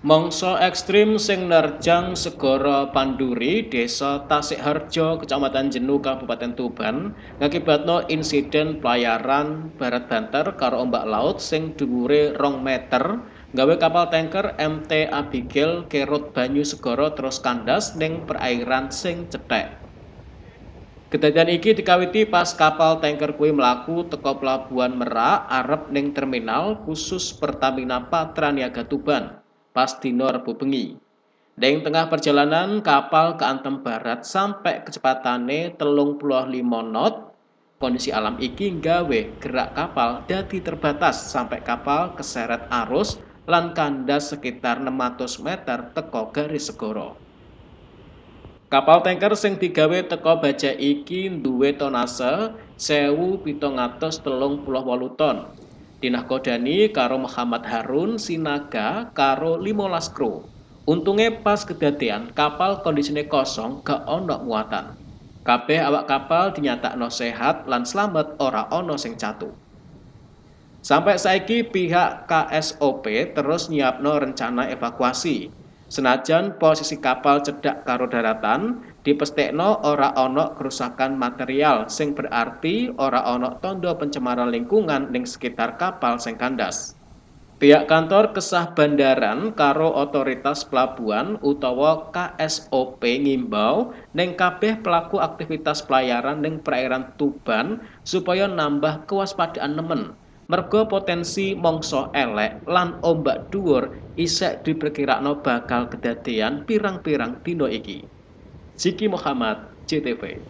Mangsa ekstrim sing nerjang segara Panduri, Desa Tasikharjo, Kecamatan Jenu, Kabupaten Tuban, ngakibatno insiden pelayaran barat banter karo ombak laut sing dhuwure 2 meter gawe kapal tanker MT Abigail kerut banyu segara terus kandas ning perairan sing cethek. Kedadian iki dikawiti pas kapal tanker kuwi mlaku teko pelabuhan Merak arep ning terminal khusus Pertamina Patra Niaga Tuban pas dina Rebo bengi. Ning tengah perjalanan kapal keantem barat sampai kecepatane 35 knot. Kondisi alam iki nggawe gerak kapal dadi terbatas sampai kapal keseret arus lan kandas sekitar 600 meter teko garis segara. Kapal tanker sing digawe teko baja iki duwe tonase 1.738 ton. Dinahkodani karo Muhammad Harun Sinaga karo 15 kru. Untunge pas kedadean kapal kondisine kosong, gak ono muatan. Kabeh awak kapal dinyatakno sehat lan slamet, ora ono sing catu. Sampai saiki pihak KSOP terus nyiapno rencana evakuasi. Senajan posisi kapal cedhak karo daratan, dipestekno ora ana kerusakan material sing berarti ora ana tondo pencemaran lingkungan ning sekitar kapal sing kandas. Pihak kantor kesah bandaran karo otoritas pelabuhan utawa KSOP ngimbau ning kabeh pelaku aktivitas pelayaran ning perairan Tuban supaya nambah kewaspadaan nemen. Mergo potensi mangsa elek lan ombak dhuwur isek diperkirakno bakal kedadean pirang-pirang dina iki. Ziki Muhammad, JTV.